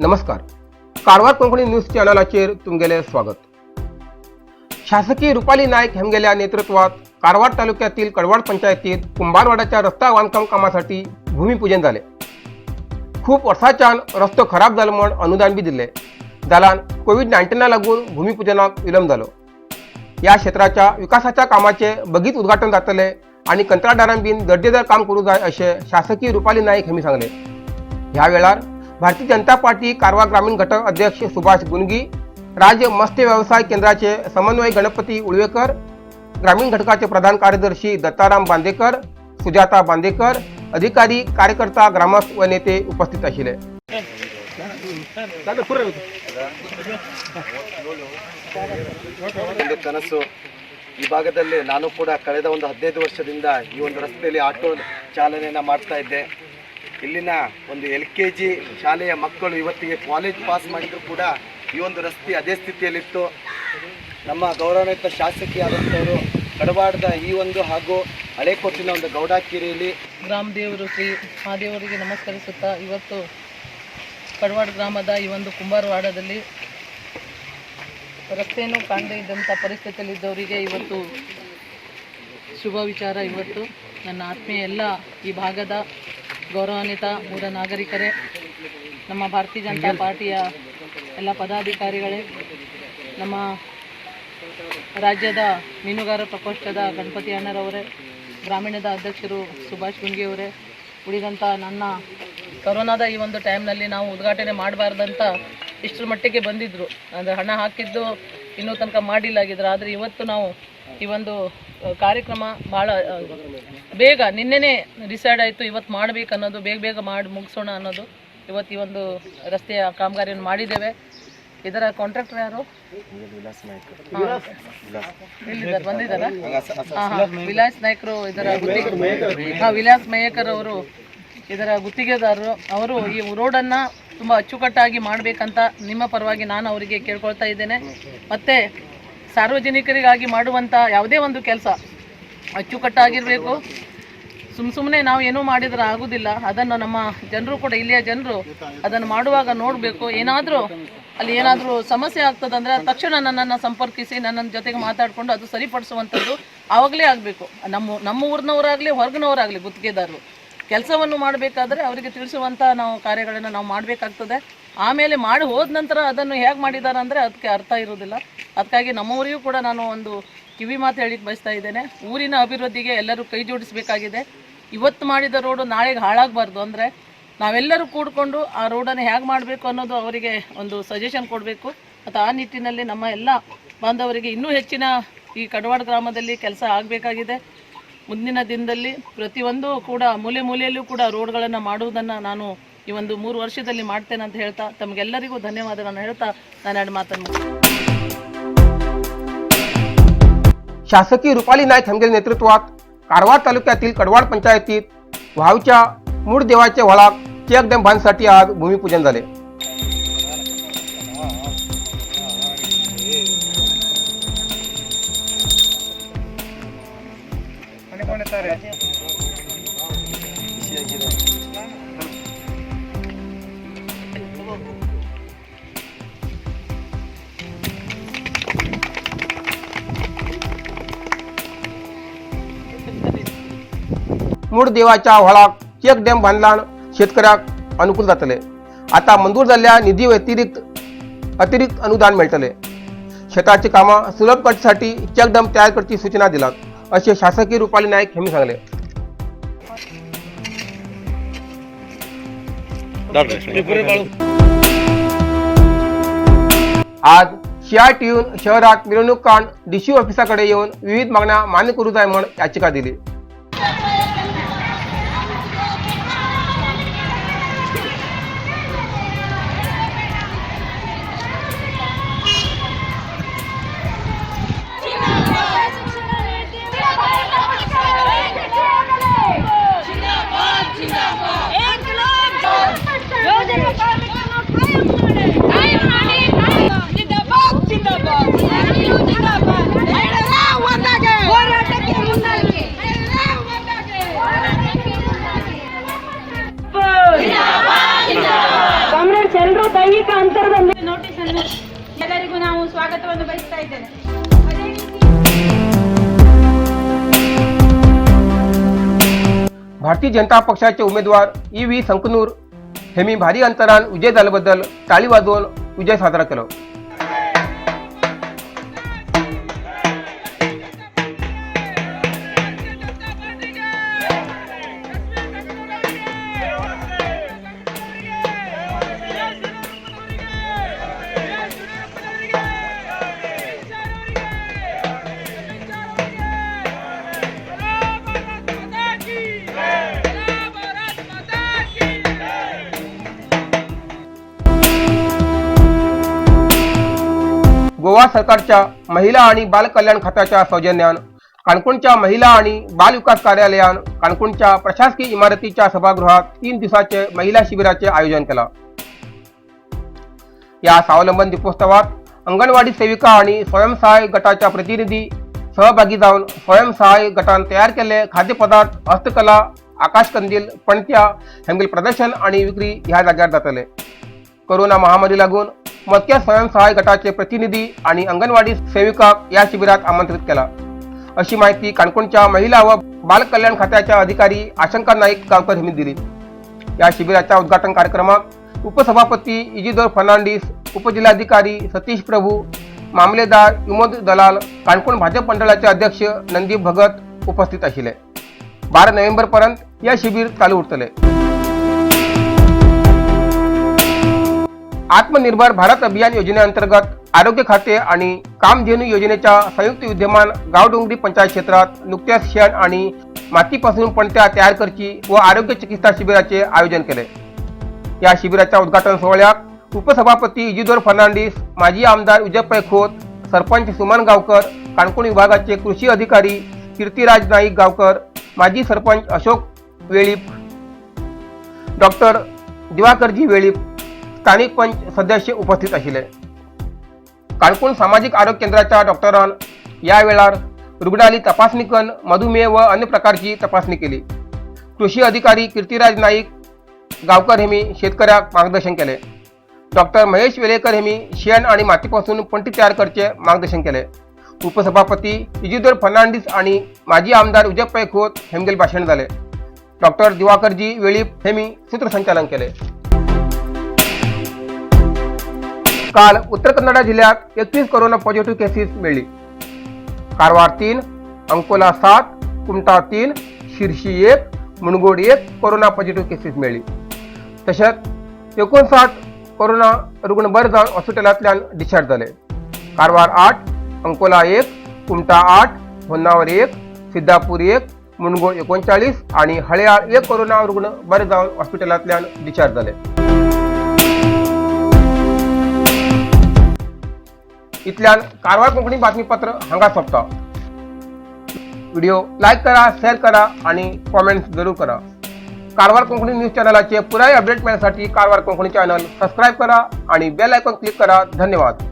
नमस्कार, कारवार कोंकणी न्यूज चॅनलाचेर तुमगेलें स्वागत. शासकीय रुपाली नायक हेमगेल्या नेतृत्वात कारवार तालुक्यातील कडवाड पंचायतीत कुंभारवाड्याच्या रस्ता बांधकाम कामासाठी भूमिपूजन झाले. खूप वर्साच्यान रस्तो खराब जालो म्हण अनुदान बी दिले जाल्यान कोवीड 19 लागून भूमिपूजनाक विलंब जालो. या क्षेत्राच्या विकासाच्या कामाचे बगीत उद्घाटन जातले आणि कंत्राटदारां बीन दर्जेदार काम करूं जाय अशें शासकीय रुपाली नायक हांणी सांगलें. ह्या वेळार भारतीय जनता पार्टी कारवार ग्रामीण घटक अध्यक्ष सुभाष गुंगी, राज्य मत्स्य व्यवसाय केंद्राचे समन्वय गणपती उळवेकर, ग्रामीण घटकाचे प्रधान कार्यदर्शी दत्ताराम बांदेकर, सुजाता बांदेकर, अधिकारी, कार्यकर्ता, ग्रामस्थ व नेते उपस्थित आशिल्ले. ಒಂದು ಕನಸು. ಈ ಭಾಗದಲ್ಲಿ ನಾನು ಕೂಡ ಕಳೆದ ಒಂದು 15 ವರ್ಷದಿಂದ ಈ ಒಂದು ರಸ್ತೆಯಲ್ಲಿ ಆಟೋ ಚಾಲನೆಯನ್ನು ಮಾಡ್ತಾ ಇದ್ದೆ. ಇಲ್ಲಿನ ಒಂದು ಎಲ್ಕೆಜಿ ಶಾಲೆಯ ಮಕ್ಕಳು ಇವತ್ತಿಗೆ ಕಾಲೇಜ್ ಪಾಸ್ ಮಾಡಿದ್ರು ಕೂಡ ಈ ಒಂದು ರಸ್ತೆ ಅದೇ ಸ್ಥಿತಿಯಲ್ಲಿತ್ತು. ನಮ್ಮ ಗೌರವಾನ್ವಿತ ಶಾಸಕಿಯಾದಂಥವರು ಕಡವಾಡದ ಈ ಒಂದು ಹಾಗೂ ಹಳೆಕೊಟ್ಟಿನ ಒಂದು ಗೌಡಾಕೆರೆಯಲ್ಲಿ ಗ್ರಾಮ ದೇವರು ಶ್ರೀ ಮಹಾದೇವರಿಗೆ ನಮಸ್ಕರಿಸುತ್ತಾ, ಇವತ್ತು ಕಡವಾಡ ಗ್ರಾಮದ ಈ ಒಂದು ಕುಂಬಾರವಾಡದಲ್ಲಿ ರಸ್ತೆಯನ್ನು ಕಾಣದೇ ಇದ್ದಂಥ ಪರಿಸ್ಥಿತಿಯಲ್ಲಿದ್ದವರಿಗೆ ಇವತ್ತು ಶುಭ ವಿಚಾರ. ಇವತ್ತು ನನ್ನ ಆತ್ಮೀಯ ಎಲ್ಲ ಈ ಭಾಗದ ಗೌರವಾನ್ವಿತ ಊರ ನಾಗರಿಕರೇ, ನಮ್ಮ ಭಾರತೀಯ ಜನತಾ ಪಾರ್ಟಿಯ ಎಲ್ಲ ಪದಾಧಿಕಾರಿಗಳೇ, ನಮ್ಮ ರಾಜ್ಯದ ಮೀನುಗಾರ ಪ್ರಕೋಷ್ಠದ ಗಣಪತಿ ಅಣ್ಣರವರೇ, ಗ್ರಾಮೀಣದ ಅಧ್ಯಕ್ಷರು ಸುಭಾಷ್ ಗುಂಗಿಯವರೇ, ಉಳಿದಂಥ ನನ್ನ ಕರೋನಾದ ಈ ಒಂದು ಟೈಮ್ನಲ್ಲಿ ನಾವು ಉದ್ಘಾಟನೆ ಮಾಡಬಾರ್ದಂತ ಇಷ್ಟರ ಮಟ್ಟಿಗೆ ಬಂದಿದ್ದರು. ಅಂದರೆ ಹಣ ಹಾಕಿದ್ದು ಇನ್ನೂ ತನಕ ಮಾಡಿಲ್ಲ ಆಗಿದ್ರು. ಆದರೆ ಇವತ್ತು ನಾವು ಈ ಒಂದು ಕಾರ್ಯಕ್ರಮ ಭಾಳ ಬೇಗ ನಿನ್ನೆನೇ ಡಿಸೈಡ್ ಆಯಿತು. ಇವತ್ತು ಮಾಡಬೇಕು ಅನ್ನೋದು, ಬೇಗ ಬೇಗ ಮಾಡಿ ಮುಗಿಸೋಣ ಅನ್ನೋದು. ಇವತ್ತು ಈ ಒಂದು ರಸ್ತೆಯ ಕಾಮಗಾರಿಯನ್ನು ಮಾಡಿದ್ದೇವೆ. ಇದರ ಕಾಂಟ್ರಾಕ್ಟರ್ ಯಾರು? ಎಲ್ಲಿದ್ದಾರೆ? ಬಂದಿದ್ದಾರಾ? ಹಾ ಹಾ ವಿಲಾಸ್ ನಾಯ್ಕರು ಇದರ ಗುತ್ತಿಗೆ, ವಿಲಾಸ್ ಮಯೇಕರ್ ಅವರು ಇದರ ಗುತ್ತಿಗೆದಾರರು. ಅವರು ಈ ರೋಡನ್ನು ತುಂಬ ಅಚ್ಚುಕಟ್ಟಾಗಿ ಮಾಡಬೇಕಂತ ನಿಮ್ಮ ಪರವಾಗಿ ನಾನು ಅವರಿಗೆ ಕೇಳ್ಕೊಳ್ತಾ ಇದ್ದೇನೆ. ಮತ್ತು ಸಾರ್ವಜನಿಕರಿಗಾಗಿ ಮಾಡುವಂಥ ಯಾವುದೇ ಒಂದು ಕೆಲಸ ಅಚ್ಚುಕಟ್ಟಾಗಿರಬೇಕು. ಸುಮ್ಮ ಸುಮ್ಮನೆ ನಾವು ಏನೂ ಮಾಡಿದ್ರೆ ಆಗೋದಿಲ್ಲ. ಅದನ್ನು ನಮ್ಮ ಜನರು ಕೂಡ, ಇಲ್ಲಿಯ ಜನರು ಅದನ್ನು ಮಾಡುವಾಗ ನೋಡಬೇಕು. ಏನಾದರೂ ಅಲ್ಲಿ ಏನಾದರೂ ಸಮಸ್ಯೆ ಆಗ್ತದಂದ್ರೆ ತಕ್ಷಣ ನನ್ನನ್ನು ಸಂಪರ್ಕಿಸಿ, ನನ್ನ ಜೊತೆಗೆ ಮಾತಾಡಿಕೊಂಡು ಅದು ಸರಿಪಡಿಸುವಂಥದ್ದು ಆವಾಗಲೇ ಆಗಬೇಕು. ನಮ್ಮ ನಮ್ಮ ಊರಿನವರಾಗಲಿ, ಹೊರಗಿನವರಾಗಲಿ, ಗುತ್ತಿಗೆದಾರರು ಕೆಲಸವನ್ನು ಮಾಡಬೇಕಾದ್ರೆ ಅವರಿಗೆ ತಿಳಿಸುವಂಥ ನಾವು ಕಾರ್ಯಗಳನ್ನು ನಾವು ಮಾಡಬೇಕಾಗ್ತದೆ. ಆಮೇಲೆ ಮಾಡಿ ಹೋದ ನಂತರ ಅದನ್ನು ಹೇಗೆ ಮಾಡಿದ್ದಾರೆ ಅಂದರೆ ಅದಕ್ಕೆ ಅರ್ಥ ಇರೋದಿಲ್ಲ. ಅದಕ್ಕಾಗಿ ನಮ್ಮವರಿಗೂ ಕೂಡ ನಾನು ಒಂದು ಕಿವಿ ಮಾತು ಹೇಳಿಕ್ಕೆ ಬಯಸ್ತಾ ಇದ್ದೇನೆ. ಊರಿನ ಅಭಿವೃದ್ಧಿಗೆ ಎಲ್ಲರೂ ಕೈ ಜೋಡಿಸಬೇಕಾಗಿದೆ. ಇವತ್ತು ಮಾಡಿದ ರೋಡು ನಾಳೆಗೆ ಹಾಳಾಗಬಾರ್ದು. ಅಂದರೆ ನಾವೆಲ್ಲರೂ ಕೂಡಿಕೊಂಡು ಆ ರೋಡನ್ನು ಹೇಗೆ ಮಾಡಬೇಕು ಅನ್ನೋದು ಅವರಿಗೆ ಒಂದು ಸಜೆಷನ್ ಕೊಡಬೇಕು. ಮತ್ತು ಆ ನಿಟ್ಟಿನಲ್ಲಿ ನಮ್ಮ ಎಲ್ಲ ಬಾಂಧವರಿಗೆ ಇನ್ನೂ ಹೆಚ್ಚಿನ ಈ ಕಡವಾಡ ಗ್ರಾಮದಲ್ಲಿ ಕೆಲಸ ಆಗಬೇಕಾಗಿದೆ. ಮುಂದಿನ ದಿನದಲ್ಲಿ ಪ್ರತಿಯೊಂದು ಕೂಡ ಮೂಲೆ ಮೂಲೆಯಲ್ಲೂ ಕೂಡ ರೋಡ್ಗಳನ್ನು ಮಾಡುವುದನ್ನು ನಾನು ಈ ಒಂದು 3 ವರ್ಷದಲ್ಲಿ ಮಾಡ್ತೇನೆ ಅಂತ ಹೇಳ್ತಾ, ತಮಗೆಲ್ಲರಿಗೂ ಧನ್ಯವಾದಗಳನ್ನು ಹೇಳ್ತಾ ನಾನು ಎರಡು ಮಾತನ್ನು ಮುಗಿಸ್ತೇನೆ. शासकीय रुपाली नाईक हेमगेल नेतृत्वात कारवार तालुक्यातील कडवाड पंचायतीत व्हावच्या मूळ देवाच्या व्हाळाक चेक डॅम बांधण्यासाठी आज भूमिपूजन झाले. मूळ देवाच्या व्हाळाक चेक डॅम बांधल्यान शेतकऱ्याक अनुकूल जातले. आता मंजूर जाल्ल्या निधी व्यतिरिक्त अतिरिक्त अनुदान मेळटले. शेताची कामां सुलभ करच्यासाठी चेक डॅम तयार करची सूचना दिलात अशें शासकीय रुपाली नायक हांणी सांगलें. आज सीआयटीयून शहरात मिरवणूक काढून डीसी ऑफिसाकडे येऊन विविध मागण्या मान्य करू जाय म्हण याचिका दिली. ಜಿಂದಾಬಾದ್, ಜಿಂದಾಬಾದ್, ಹೋರಾಟಕ್ಕೆ ಮುಂದಾಗಿ. ಎಲ್ಲರಿಗೂ ನಾವು ಸ್ವಾಗತವನ್ನು ಬಯಸ್ತಾ ಇದ್ದೇನೆ. ಅದೇ ರೀತಿ भारतीय जनता पक्षाचे उमेदवार ई व्ही संकनूर हेमी भारी अंतरान विजय जाल्याबद्दल टाळी वाजोवन विजय साजरा केलो. गोवा सरकारच्या महिला आणि बाल कल्याण खात्याच्या सौजन्यान काणकोणच्या महिला आणि बाल विकास कार्यालयान काणकोणच्या प्रशासकीय इमारतीच्या सभागृहात 3 दिवसाचे महिला शिबिराचे आयोजन केलं. या स्वावलंबन दीपोत्सवात अंगणवाडी सेविका आणि स्वयंसहाय्य गटाच्या प्रतिनिधी सहभागी जाऊन स्वयंसहाय्य गटान तयार केल्ले खाद्यपदार्थ, हस्तकला, आकाशकंदील, पणत्या हेंगेल प्रदर्शन आणि विक्री ह्या जाग्यार जातले. कोरोना महामारी लागून मोजक्या स्वयंसहाय्य गटाचे प्रतिनिधी आणि अंगणवाडी सेविकाक या शिबिरात आमंत्रित केला, अशी माहिती काणकोणच्या महिला व बालकल्याण खात्याच्या अधिकारी आशंका नाईक गावकर यांनी दिली. या शिबिराच्या उद्घाटन कार्यक्रमात उपसभापती इजिदोर फर्नांडिस, उपजिल्हाधिकारी सतीश प्रभू, मामलेदार विमोद दलाल, काणकोण भाजप मंडळाचे अध्यक्ष नंदीप भगत उपस्थित आशिल्ले. 12 नोव्हेंबर पर्यंत या शिबिर चालू उरतले. आत्मनिर्भर भारत अभियान योजनेअंतर्गत आरोग्य खाते आणि कामधेनू योजनेच्या संयुक्त विद्यमान गावडोंगरी पंचायत क्षेत्रात नुकत्याच शेण आणि मातीपासून पणत्या तयार करची व आरोग्य चिकित्सा शिबिराचे आयोजन केले. या शिबिराच्या उद्घाटन सोहळ्यात उपसभापती इजिदोर फर्नांडिस, माजी आमदार विजय खोत, सरपंच सुमन गावकर, काणकोण विभागाचे कृषी अधिकारी कीर्तिराज नाईक गावकर, माजी सरपंच अशोक वेळीप, डॉक्टर दिवाकरजी वेळीप, स्थानिक पंच सदस्य उपस्थित आशिल्ले. काणकोण सामाजिक आरोग्य केंद्राच्या डॉक्टरान या वेळार रुग्णाली तपासणी करून मधुमेह व अन्य प्रकारची तपासणी केली. कृषी अधिकारी कीर्तिराज नाईक गावकर हेमी शेतकऱ्याक मार्गदर्शन केले. डॉक्टर महेश वेलेकर हेमी शेण आणि मातीपासून पणती तयार करचे मार्गदर्शन केले. उपसभापती इजिदोर फर्नांडिस आणि माजी आमदार विजय खोत हेमगेल भाषण झाले. डॉक्टर दिवाकरजी वेळीप हेमी सूत्रसंचालन केले. काल उत्तर कन्नडा जिल्ह्यात 21 कोरोना पॉझिटिव्ह केसेस मिळली. Karwar 3, Ankola 7, Kumta 3, Sirsi 1, Mundgod 1 corona positive cases मिळली. तशेंच 59 कोरोना रुग्ण बरे जावन हॉस्पिटलांतल्यान डिस्चार्ज जाले. कारवार 8, अंकोला 1, कुमठा 8, होन्नावर 1, सिद्धापूर 1, मुनगोड 39 आणि हळेयाळ 1 कोरोना रुग्ण बरे जावन हॉस्पिटलांतल्यान डिस्चार्ज जाले. इतल्यान कारवार कोंकणी बातमीपत्र हांगा सोंपता. व्हिडिओ लायक करा, शेअर करा आणि कॉमेंट्स जरूर करा. कारवार कोंकणी न्यूज चॅनलाचे पुराय अपडेट मिळण्यासाठी कारवार कोंकणी चॅनल सबस्क्राईब करा आणि बेल आयकॉन क्लिक करा. धन्यवाद.